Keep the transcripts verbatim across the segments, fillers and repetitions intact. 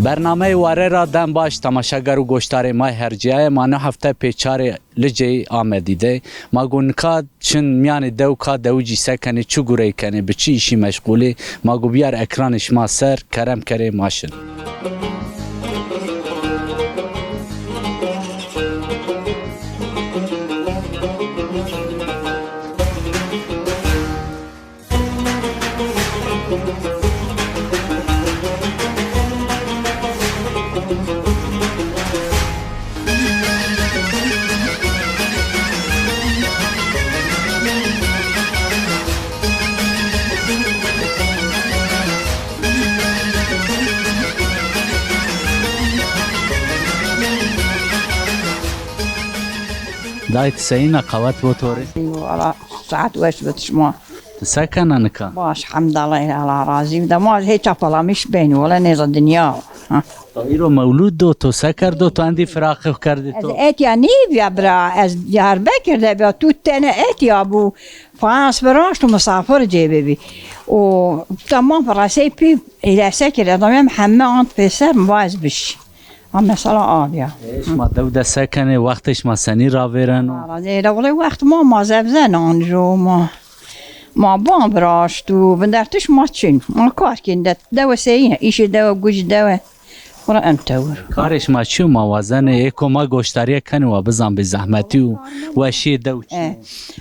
Bernameyê Ware ra dem baş, temaşegar û goşdarê ma yê hercîyaye. Ma no hefte pê çarê Liceyê Amedî de. Ma go nika çin mîyanê dew ka dewicî se kenê, çi gurey kenê, bi çi îşî meşxul ê. Ma go biyar ekranê şima ser, kerem kerê ma şin. Dayê, ti seyîn a, qewet bo to rê? Wala, saet weş bi şima. Ti se kena nika? Baş, hemdallah, Allah razî bi. De ma hê çapalamiş beyni, wala nêza dinya. Ha. To îro mewlûd do, to se kerdo, to endî firaqi kerdê to? Ez etya nîbîya bira, ez Diyarbekir de bîya, tu tene etya bû. Fayans viraşt û misafir cê bibî. Û tamam, firasey pî îlese kir, ez amem heme ant pêser, mi va ez bişî. Ha, mesela a bîya. E, şima dew de se kenê, wextê şima senî ravêreno? Valla, zêre wele wext ma, ma zevzen anjo ma. Ma ban viraşt û vindertiş ma çin. Ma kar kên de, dewe seyîne, îşê dewe, gucî dewe. Xora en tewir. Karê şima çi yo, ma wazenê êko ma goşdarîye kenê, wa bizan bêzehmetî û weşîyê dew çi yo? E,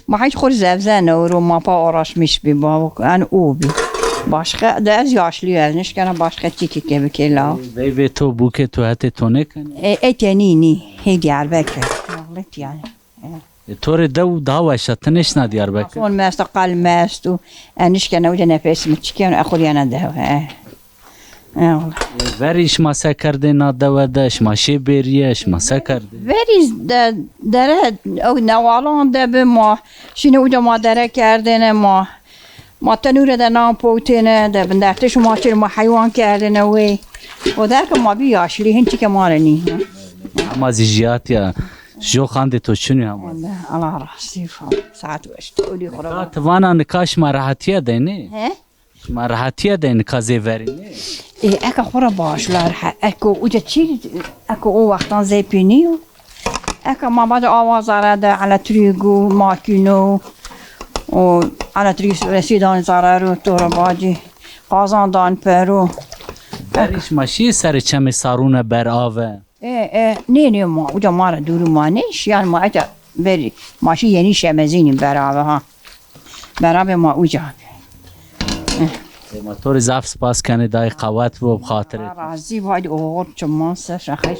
ma hiç xo rê zevzen ewro, ma pa uğraşmış bî, bavuk, en o bî. Başka de ez yaşlî yo, ez nişkena başka çîkî ke bikê law. Veyvê to, bûkê to hetê to nêkenê? E, etê nî, nî, hê Diyarbekir. Mexlit yani. E. E, to rê dew daha weş a, ti nêşina Diyarbekir? Son mi esta, qal mi esto. E, nişkena uca nefes mi çikeno, e, xo rê yena dew, e. E, wala. E, verî şima se kerdê na dewe de, şima şê bêrîye, şima se kerdê? Verî de, dere, ew newalan de bi ma, şîne uca ma dere kerdêne ma. Ma tenûre de nan powtêne, de vindertiş ma çir, ma heywan kerdêne wey. O derke ma bî yaşlî, hin çike ma rê nî. Ama zî jîyatîya, jo xandê to çin o ama. Allah razî bo. Saet weş. Olî xora. Nika ti vana nika şima rehetîye de nê? He? Şima rehetîye de nika zê verî nê? E, eka xora başlar, he, eko uca çî, eko o wextan zê pê nîyo. Eka ma bacê awa zere de elektrîk û makîno û elektrîk resî dan zere ro, to ra bacî qazan dan pero. Verî şima şîyê serê çemê Sarûne ber ave? E, e, nê, nê, ma uca ma ra dûrî ma nêşî, yanî ma eta verî ma şî yenî Şemezînî ber ave ha. Beraber ma uca. E, ma to rê zaf spas kenê, dayê, qewet bo, bi xatirê to. Razî bo, haydi oğur çiman ser şaxeş.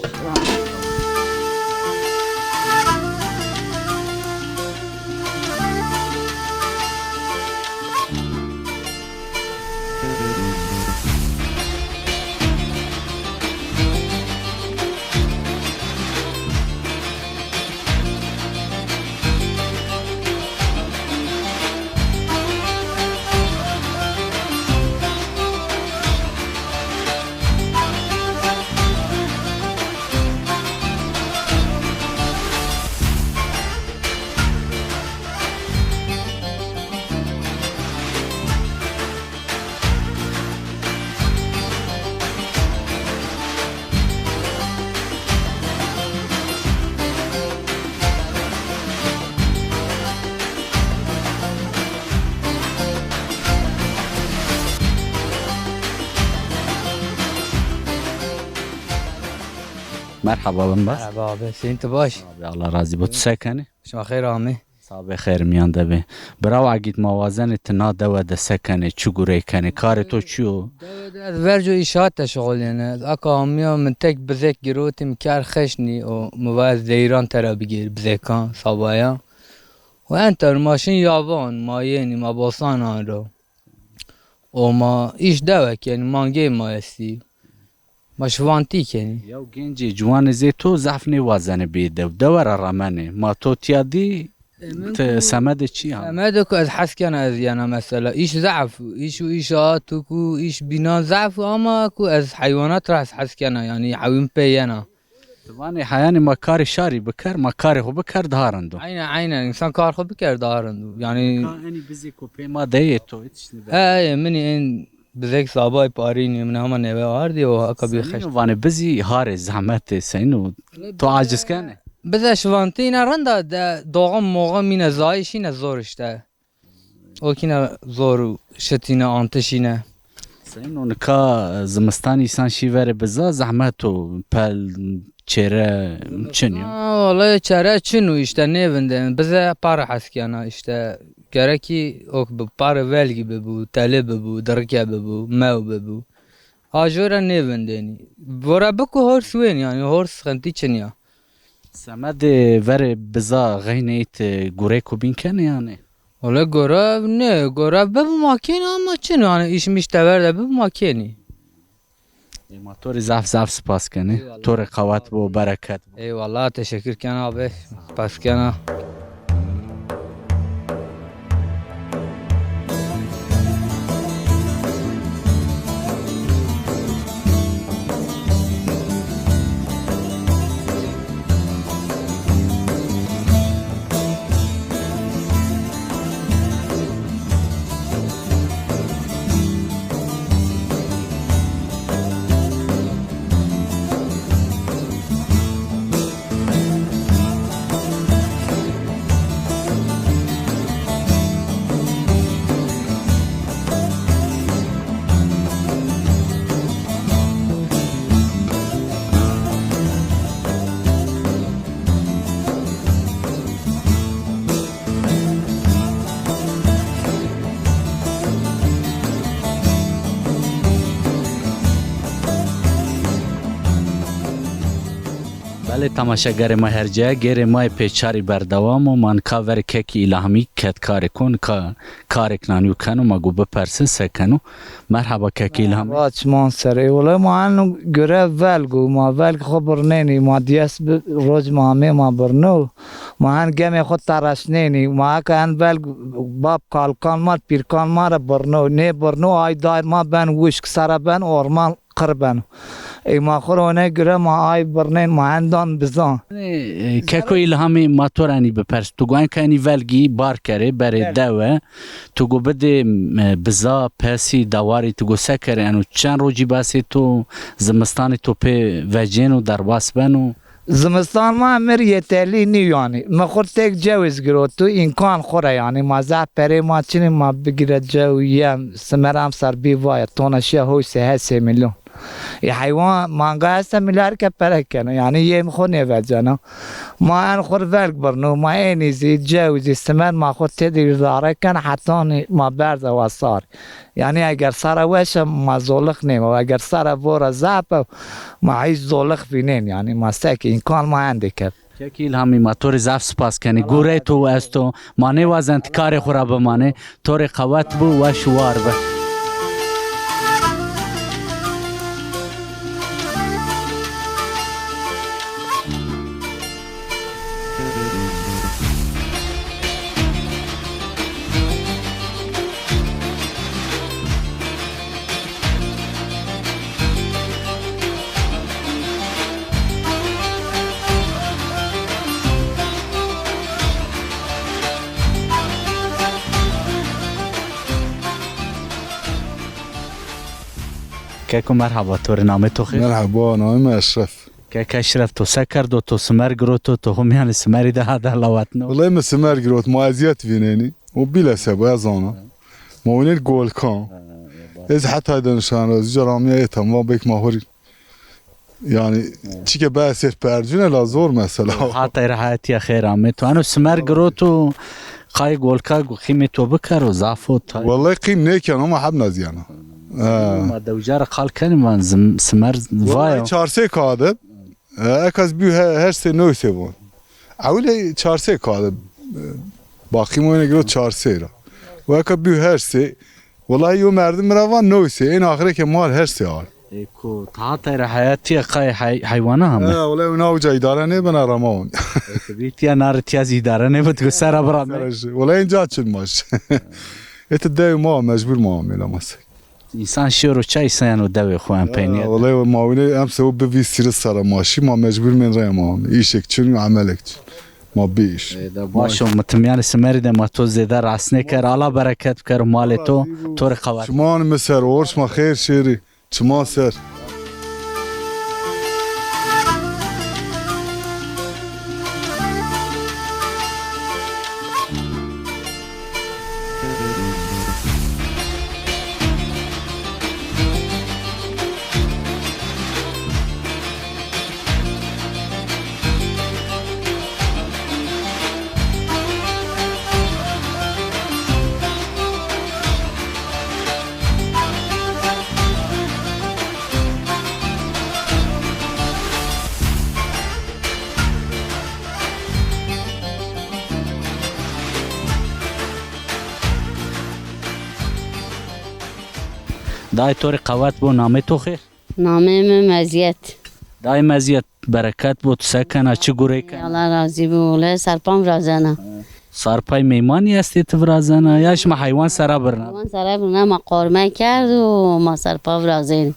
Merhaba, bin baş. Merhaba abi, sen ti baş? Abi, Allah razî bo. Tu se kenî? Şima xeyr amê. Sabê xeyr mîyan de bê. Birawo Egîd, ma wazenê ti na dewe de se kenê, çi gurey kenê, karê to çi yo? Dewe de ez verco îşaat de şixulîyene. Ez aka amîya, min tek bizek girotî, mi kerd xeş nî û mi va ez deyran tera bigêr, bizekan, sabaya. Û enter ma şin yaban, ma yenî, ma bosanan ro. Û ma îş dewe kenî, mangê ma estî. Ma şivantî kenî. Yew gencê ciwanê zê to zaf nêwazenê bê dew. Dewe ra ramenê. Ma to tîya dî, ti semedê çi ya? Semedê ku ez hes kena ez yena mesela. Îş zaf, îş û îşaat û ku îş bînan zaf, ama ku ez heywanat ra ez hes kena, yanî hewîn pê yena. Ti vanê heyanî ma karê şarî biker, ma karê xo biker daha rind o. Aynen, aynen. Însan kar xo biker daha rind o. Yanî ka enî bizê ku pê ma de yê to, îtişnî be. He, he, min ê en Bizek sabay parînî, min hema nêve ardî û haka bî xeşt. Seyno vanê bizî harê zehmetê seyno. To aciz kenê? Bize şivantîne renda de doğum moğum îne zayîşîne zor îşte. O kîne zor û şitîne antişîne. Seyno nika zimistan îsan şî verê biza zehmet o, pel, çêre çin yo? Ha, wele çare çin o îşte nêvindên. Bize pare hes kena îşte. Gerekî ok bi pare velgî bibû, telî bibû, dirike bibû, mew bibû. A jû ra nêvindênî. Vora biku hors wên yanî, hors sıkıntı çin ya. Semedê verê biza xeynê ît gurêko bîn kenê yanî? Wele gorev nê, gorev bibû ma kênî ama çin yanî, îş miş tever de bibû ma kênî. Ê, ma to rê zaf zaf spas kenê. Eyvallah. To rê qewet bo, bereket bo. Eyvallah, teşekkür kena abi. Spas kena. Belê, temaşegerê ma her cayê, gêrê ma yê pê çarî berdewam o. Ma nika verê kekî Îlhamî kedkarêk o, nika karêk nanîyo keno, ma go bipersin se keno. Merhaba kekî Îlhamî. Vaç mon serê. Wele ma eno görev velg o, ma velg xo birnênî, ma diyes bi, roc ma amê ma birno. Ma hen gemê xo tereşnênî. Ma eka hen velg bab kalkan ma, pîrkan ma ra birno. Nêbirno, ay dayr ma ben wişk, sera ben orman, qir beno. Ey ma xo ra one göre ma ay birnên, ma hen dan bizan. E, keko Îlhamî, ma to ra enî bipers. Tu go enka enî velgî bar kerê, berê dewe. Tu go bidê, e, biza, pesî, dewarî, tu go se kerê eno? Çend rocî besê to, zimistanê to pê vecêno, derbas beno? Zimistan ma emir yeterlî nîyo yanî. Mi xwu tek cewiz girotu, îmkan xwu ra yanî. Ma zaf perê ma çinî, ma bigire cew, yem, simer emser bî vaye. Tona şiya hoy se hesê milyon. Ê heywan manga esta milyar ke pere keno. Yanî yêm xwu nêveceno. Ma en xwu ri velg birno. Ma ênî zî, cew zî, simer ma xwu têdî îdare ken hetanî ma berze wa sar. Yanî eger sara weş e, ma zolix nêmo. Eger sara vora zaf e, ma hîç zolix vînên. Yanî ma seke îmkan ma endê kerd. Kekî Îlhamî, ma to rê zaf spas kenî. Gurey to esto. Ma nêwazen ti karê xwu ra bimanê. To rê qewet bo, weş û war bi. Keko merhaba, to rê, namê to xêr? Merhaba, namê mi Eşref. Kek Eşref, to se kerdo, to simer giroto, to ho mîyanê simerî de ha de lawetno? Wulay mi simer girot, ma ezîyet vînenî. O bîle seba ez ana. Ma winên golkan. Ez heta de nişan ra zî ca ra amîya êta, ma bek ma hurî. Yanî çike be ser percune la zor mesela. Hatay ra heyatîya xêr amê. To eno simer giroto, qay golka qîmê to bikero, zaf o tay. Wellay qîm nêkeno ama heb nazîyena. Ma dewca ra qal kenî van zim-, simer. Wellay vayo. Çar sey kağıdı. E, eka ez bî he-, her sey new sey von. Ewilê çar sey kağıdı. E, baqî moyne giro çar sey ra. Û eka bî her sey. Wellay yo merdim mi ra van new sey. Ên axire ke mal her sey al. Eko, ti Hatay ra heyatîya qay hey-, heywana hame? E, wele wina uca îdare nêbena, rama on. Eko, bî tiya na rê tiya zî îdare nêbi, tu sera bira me. Sera jî. Wele înca çin maş. Ete dew ma mecbur ma amêla ma se. Însan şêro çay seyeno dewê xwu en peynîye. Wele ma wîne em se o bi vîst tîrîs sera ma şî, ma mecbur mên rê ma amê. Îşek çin, emelek çin. Ma bêş. E, de baş o, mi timîyanê Simerî de ma to zêde rahatsız nêker. Allah bereket bikero malê to, to rê qewet. Çiman mi ser, orş ma xêr şêrî. Çiman ser. Dayê to rê qewet bo, namê to xêr? Namê mi Meziyet. Dayê Meziyet, bereket bo, tu se kena, çi gurey kena? Allah razî bo, wele serpan virazena. Sarpay meymanî estê ti virazena, ya şima heywan sera birna? Heywan sera birna, ma qorme kerd û ma serpa virazenî.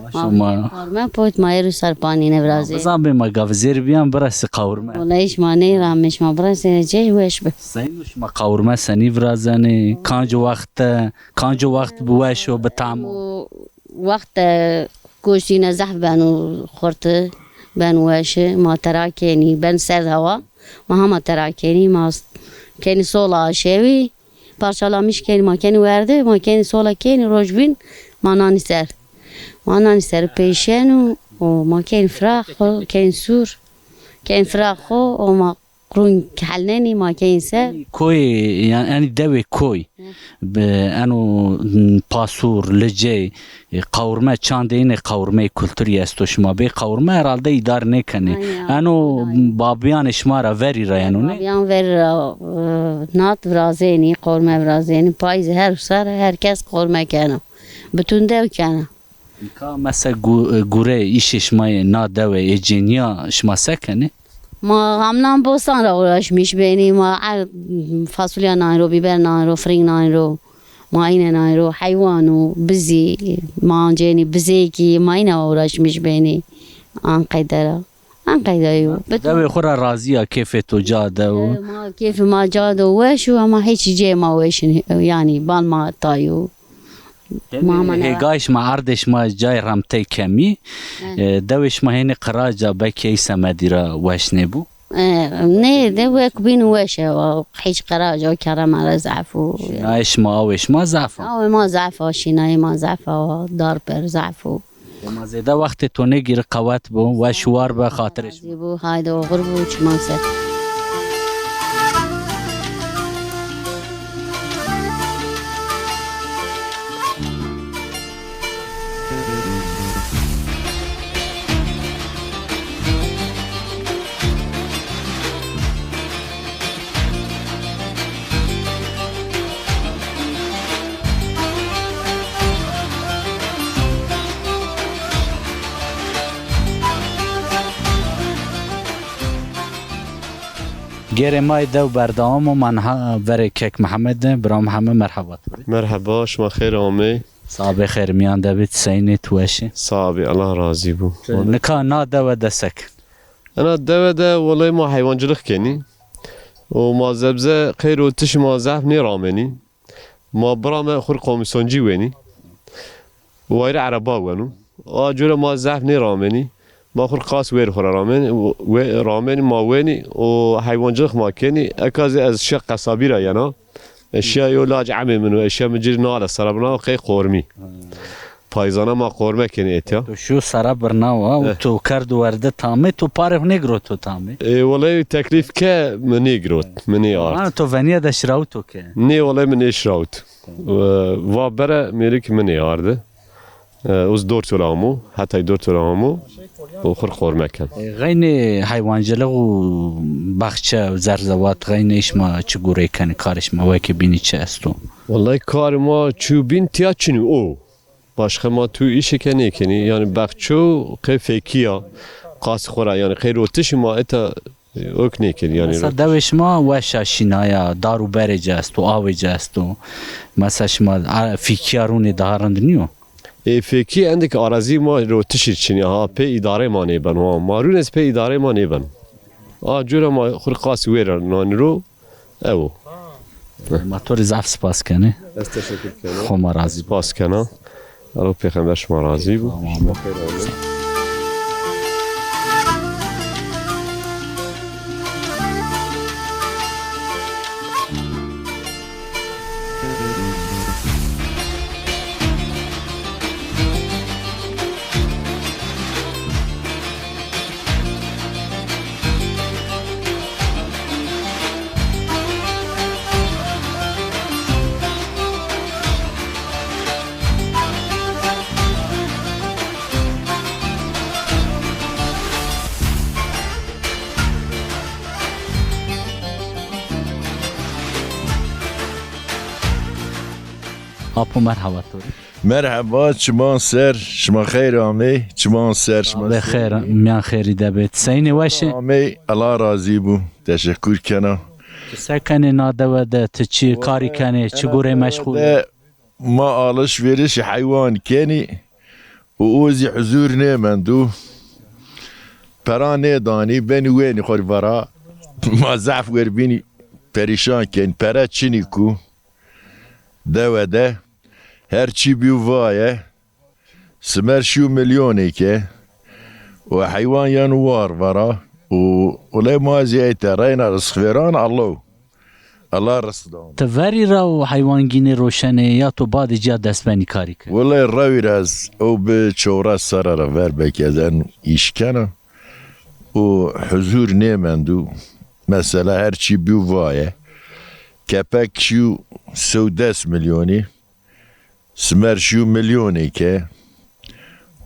Baş o, ma qorme pot, ma êrû serpanîne virazê. Bizan bê ma gavizêr biyan birasî qawurme. Wele şima neyramê şima birasê cey weş bi. Seyno şima qawurme senî virazenê? Kanco wext de, kanco wext bi weş o, bi tam o? Wext de goştîne zehf beno xurti, ben weşi, ma tera kenî, ben serd hewa, ma hema tera kenî, ma s-, kenî sola şewî, parçalamiş kenî, ma kenî werde, ma kenî sola kenî, roj bîn, ma nanî ser. Ma nanî ser peyşeno, o ma kenî firax, o kenî sûr, kenî firax o, o ma Qurûn helnenî ma keyîn ser. Koyê, yanî, yanî dewê koy. Hı. Bi eno, m, pasûr, licey, e, qawurme, çandê înê qawurmeyê kulturî esto şima bê. Qawurme herhalde îdare nêkenê. Aynen. Eno babiyanê şima ra verî ra yeno, nê? Babiyan verî ra, e, nat virazenî, qawurme virazenî. Payîz her sar her kes qawurme keno. Bütün dew kena. Nika mese gu-, gure îşê şima yê na dewe ê cênîya şima se kenê? Ma hamnan bostan ra uğraşmış benî. Ma er-, fasulya nanî ro, biber nanî ro, firing nanî ro. Ma îne nanî ro, heywan û bizî, ma ancenî bizêkî, ma îne uğraşmış benî. An qeyde ra. An qeyde yo. Dewê xo ra razî ya, kêfê to ca de û? E, ma kêfê ma ca de weş û, ama hêçî cê ma weş nî, yanî bal ma tay û. Yanî ma hêgayê şima, erdê şima cayê remtey kemî. E, dewê şima hênî qirac a, belkî ey semedî ra weş nêbû? E, nê, de wek bîn weş e, wa, hîç qirac o, kere mere zaf o. Şînayê şima, awê şima zaf a? Awê ma zaf a, şînayê ma zaf a, wa, dar per zaf o. Ma zêde wextê to nêgîrî, qewet bo, weş û war be, xatirê şima. Razî bo, hayde oxir bo, çiman ser. Gêrê ma yê dew berdewam o, ma niha verê kek Mihemed de. Bira Mihemed, merheba to rê. Merheba, şima xêr amey. Sax bê, xêr mîyan de bê, ti seyîn ê, ti weş ê? Sax bê, Allah razî bo. Ti nika na dewe de se ken? Ena dewe de welay ma heywancilix kenî. Û ma zebze qey rotişî ma zehf nêramenî. Ma birame xur komisyoncî wenî. Wayîrê ereba weno. A cure ma zehf nêramenî. Ma xur qas wêr xu ra ramenî, we-, ramenî ma wenî û heywancilix ma kenî. Eka zî ez şiya qesabî ra yena. Ez şiya yo lac emê min o, ez şiya mi cir nale sera birna qey qormî. Payîzana ma qorme kenî etya. To şiyo sera birna wa û to kerdo werde tamê, to parê xu nêgiroto tamê? E, welay teklîf ke mi nêgirot, mi nêard. Ana to venîya de şirawito ke? Nê, welay mi nêşirawit. E, va bere mêrik mi nêardi. E, uz dor tola amo, hetay dor tola amo. Û xur qorme ken. E, xeynê heywancilix û baxçe, zerzewat, xeynê şima çi gurey kenî, karê şima wekî bînî çi esto? Wellay karê ma çû bîn tiya çinî o. Başqa ma tu îşê ke nêkenî. Yanî baxçe qey fekî ya, qas xo ra, yanî qey rotişî ma eta, e, ok nêkenî yanî. Mesela dewê şima weş a, şîna ya, dar û berê ci esto, awê ci esto. Mesela şima, a, fekîya rûnê daha rind nîyo? E, fekî endek arazî ma rotişî çinî ha, pê îdarê ma nêbeno. Ma rûnê zî pê îdarê ma nêbeno. A cura ma xur qasî wêra nanî ro ew o. Ma to rê zaf spas kenê. Ez teşekkür kena. Xoma razî bo. Spas kena. Elo pêxember şima razî bo. Tamam. Şima xêr amê. Apo merheba to rê. Merheba, çiman ser, şima xeyr amey, çiman ser, şima. Be xeyr, miyan xeyrî de bê. Ti seyînê, weş ê? Amey, Allah razî bo. Teşekkür kena. Ti se kenê na dewe de, ti çi karî kenê, çi gorey meşxul ê? De ma alışverişî heywan kenî û o zî huzur nêmendo. Pera nêdanî, benî wenî xo rê vera. Ma zaf werbînî perîşan kenî. Pere çinî ku dewe de her çî bîyo vaye. Simer şîyo milyonêke û heywan yeno war vera û wuley ma zî ey te reyna rizq vêran Allo. Allah rizq da. Ti verî ra û heywan gînê roşenê ya to badê cîya dest benî karî ke? Wuley rewî ra ez ew bi çewres serre ra ver belkî ez en îş kena û huzur nêmendo. Mesela her çî bîyo vaye. Kepek şîyo sew des milyonî. Simer şîyo milyonêke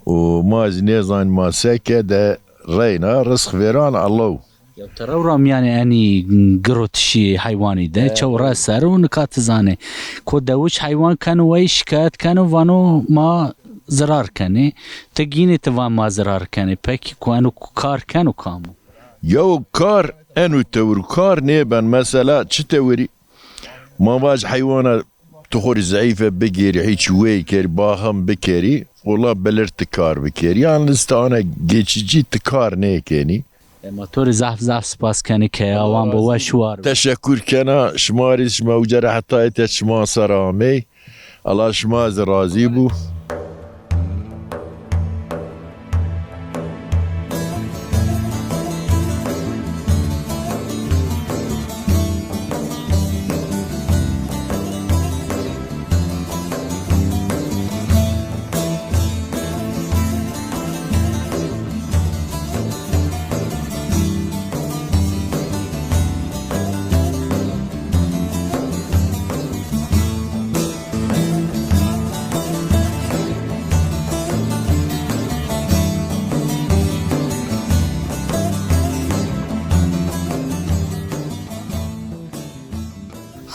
û ma zî nêzanî ma se ke de reyna rizq vêran Allo. Ya ti rew ra mîyanê enî girotişî heywanî de çewres ser o, nika ti zanê. Ko dewiç heywan keno wey şikayet keno vano ma zirar kenê. Ti gînê ti van ma zirar kenê. Pekî ko eno kar keno kam o? Yew kar eno tewir kar nêben. Mesela çi tewirî? Ma vaj heywana tu xo rê zeîfe bigêrî, hîç wey kerî, baxim bikerî, ola bilir ti kar bikerî. Yalnız ti ana geçici ti kar nêkenî. E, ma to rê zaf zaf spas kenê ke awan bo weş war. Teşekkür kena şima rê, şima uca ra heta ete şima ser amey. Allah şima zî razî bo.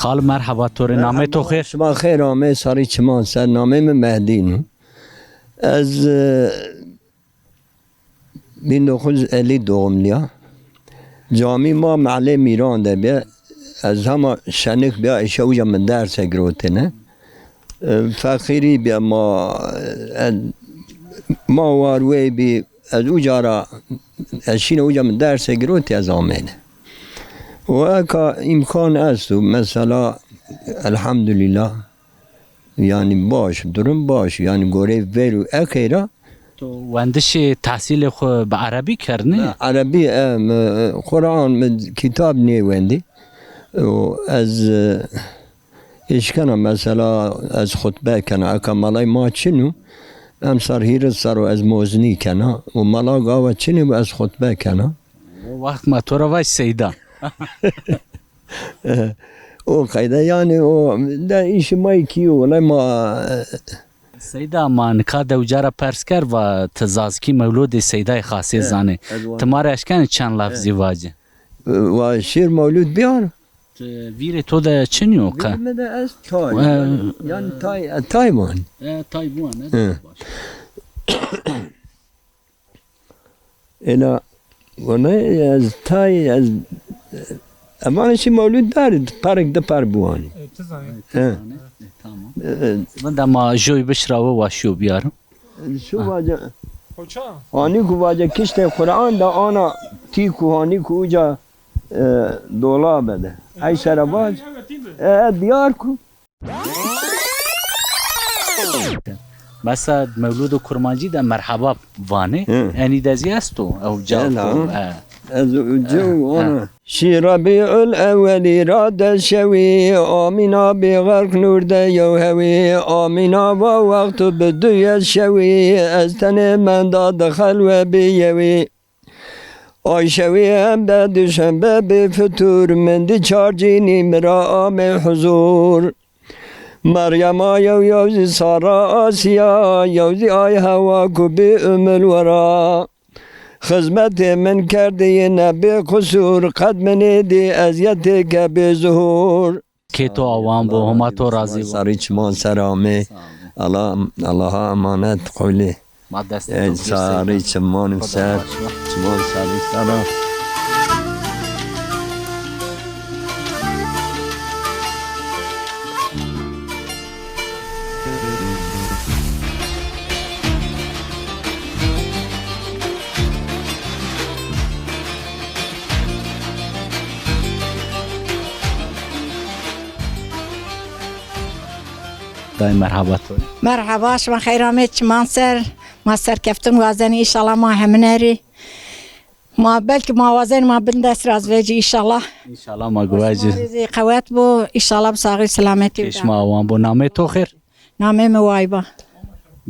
Xal, merheba to rê. Namê to xêr? Şima xêr amê, sarî çiman ser. Namê mi Mehdîn o. Ez, e, bin dokuz yüz elli doğumluyam. Camî ma Mehlê Mîran de bîye. Ez hema şenik bîya, îşe uca mi derse girotêne. E, feqîrî bîye ma, e, ma war wey bî, ez uca ra, ez şîne uca mi derse girotî ez amêne. Û eka îmkan esto, mesela, elhamdulîllah, yanî baş, durum baş, yanî goreyê veyr û ekey ra. To wendişê tehsîlê xwu bi erebî kerdnî? Bi erebî, e, mi, e, Quran, mi kitab nêwendî. Û ez, e, îş kena, mesela, ez xutbe kena, eka malay ma çin o, emsal hîris serr o ez moznî kena, û mala gawa çin o ez xutbe kena. O wext ma to ra vaj seyda. O qeyde, yanî o de îşê ma yê kî yo, wele ma, e, Seyda, ma nika dewica ra pers kerd, va ti zazkî mewlûdê Seydayê Xasê zanê. Ti ma rê eşkenê çend lafzî vacî? Va şêr mewlûd biyar. Ti vîrê to de çinî yo qe? Vîrê mi de ez tay. E, yanî tay, e, tay van. E, tay van, e, baş. Êna, wele ez tay, ez, eman şî mewlûd darî, perek di per biwanî. E, ti zanî. He. E, tamam. E, e. Vinde ma joy bişirawo, wa şiyo biyaro. Şu vace. Hoca. Anî ku vace kiştê Quran da ana Tî ku hanî ku uca, e, dolabe de. Ey sere vac. E, diyar ku. Mesela Mewlûdê Kurmancî de merheba vanê. Hı. Enî de zî esto. Ew ca. Ela. Ku, e. Ez uca, e, ona. Şî Rebîul Ewelî ra de şewî, Amîna bî xelq nûr de yew hewî, Amîna va wexto bi duyez şewî, ez tenê menda di xelwe bî yewî. Ay şewî hem de duşenbe bî fitûr, min dî çar cînî mi ra amê huzûr. Meryema yew, yew zî Sara Asîya, yew zî ay Hewa ku bî Umul Wera. Xizmetê min kerdî yine bê qusûr, qet min ê dî eziyetê ke bê zuhûr. Kê to awan bo, Homa to razî bo. Sarî çiman ser amê. Sağ ol. Allah, Allaha emanet qulî. Ma destê to. Ey sarî çiman ser, çiman sarî sera. Dayê merheba to. Merheba, şima xeyr amê çiman ser. Ma serkeftin wazenî, înşallah ma hemine rê. Ma belkî ma wazenî ma bin dest ra zî vecî înşallah. Înşallah ma guwecî. Şima rê zî qewet bo, înşallah bi saxî selametî. Kê şima awan bo. Namê to xêr? Namê mi Wayba.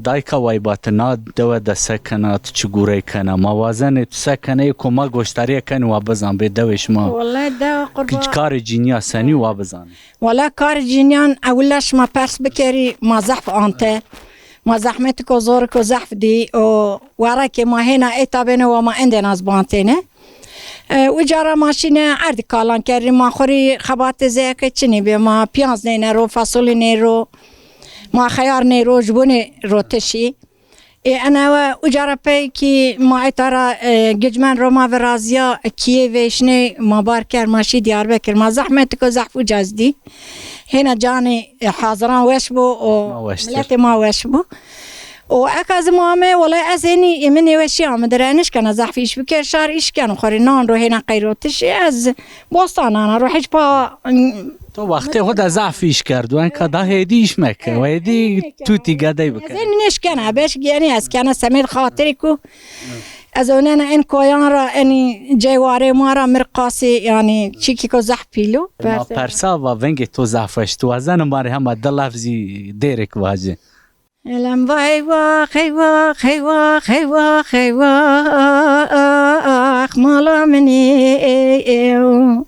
Dayka Wayba, ti na dewe de se kena, ti çi gurey kena? Ma wazenê tu se kenê, ê ko ma goştarîye kenî wa bizan bê dewê şima. Wellahî dewa qurba. Karê cînîya senî wa bizanê. Wela karê cînîyan ewil şima pers bikerî, ma zehf ante. Ma zehmetiko zoriko zehf dî û werekê ma hêna ê tabêne wa ma endên az bantêne. E, uca ra ma şîne erdî kalan kerî, ma xwu rî xebatê zêyeke çinî bê. Ma pîyanz nêne ro, fasolî nê ro, ma xeyar nê ro, jubunê rotişî. Ê, enewe uca ra pey kî ma ê ta ra, e, gicmen ro ma virazîya, kîyê vêşnê ma bar kerd, ma şî Diyarbekir. Ma zehmetiko zehf uca zî dî. Hêna canê, e, haziran weş bo û miletê ma weş bo. Û eka zî ma ame, wela ez hênî, ê, mi nêweşîya mi dir e, nişkena zehf îş biker, şar îş keno xwu rê, nan ro hêna qeyrotişî, ez bostan ana ro, hiç pa. To wextê xwu de zaf îş kerdo, enka da hêdî îş meke, we hêdî tutî gedey bike. Ez hênî nêşkena, beş genî ez kena semêd xatirê ku ez oynena en koyan ra, enî ceywarê ma ra mirqasî, yanî çîkî ku zaf pîlo. Ma persa va vengê to zaf weş, tu wazena ma rê hema di lefzî dêrêk vacî. Elem vay wax, hey wax, hey wax, hey wax, hey wax, mala min ê, ey, ew.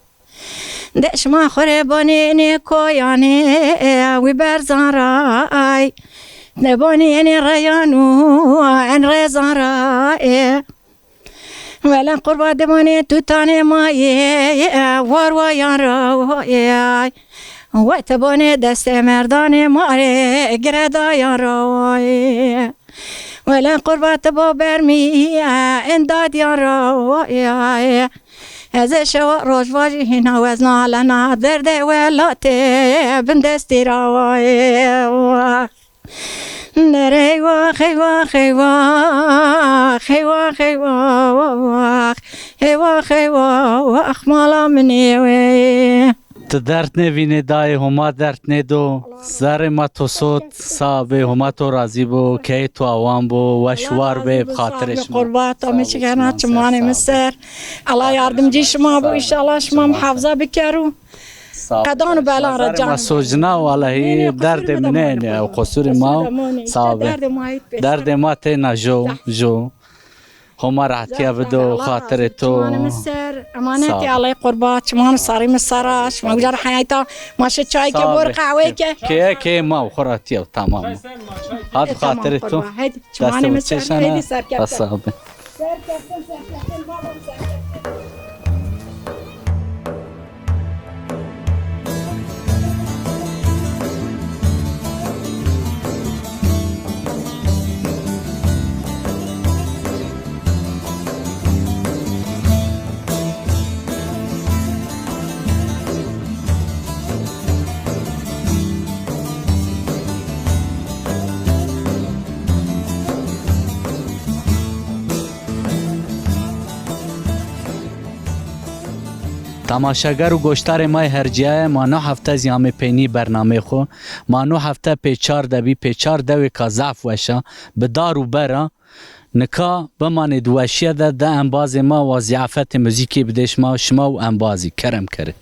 Deşma xwu rê bonê nê koyanê, wî berzan ray. De bonê nê reyan û en rezan ray. Wele qurba dibanê tutanê ma yê, war wayan ra yê. We ti bonê destê merdanê ma rê, giredayan ra yê. Wele qurba ti bo bermî, endadiyan ra yê. Ez ê şewa roj vajî hîna wezna lena, derdê welatê bindestî ra yê. Nerey wax, hey wax, hey wax, hey wax, hey wax, hey wax, hey wax, mala min ê wê. Ti derd nêvînê dayê, Homa derd nêdo. Zerrê ma to sot, sağ bê, Homa to razî bo, keyê to awan bo, weş war bê, bi xatirê şima. Qurbat, amê çi kena, çimanê mi ser. Allah yardımcı şima bo, înşallah şima muhafaza bikero. Qedan û belan ra can. Ma socna, wellahî derdê mi nêne, ew qusurê ma. Sağ be. Derdê ma têna jo, jo. Homa rehetîya bido, xatirê to. Çimanê mi ser, emanetê Allay qurba, çiman û sarî mi sera, şima uca ra heyata, ma şi çay ke, bor qehwe ke. Keye, keye ma, xo rehetîya, tamam. Hadi xatirê to. Çimanê mi ser, heydi serkefte. Sağ be. Serkeftin, serkeftin, babam serkeftin. Temaşeger û goştarê ma yê hercîyaye, ma no hefte zî amê peynî bernameyê xo. Ma no hefte pê çar de bî, pê çar dewêka zaf weş a, bi dar û ber a. Nika bimanê di weşîye de, di embazê ma wa zîyafetê muzîkê bidê şima, şima û embazî. Kerem kerê.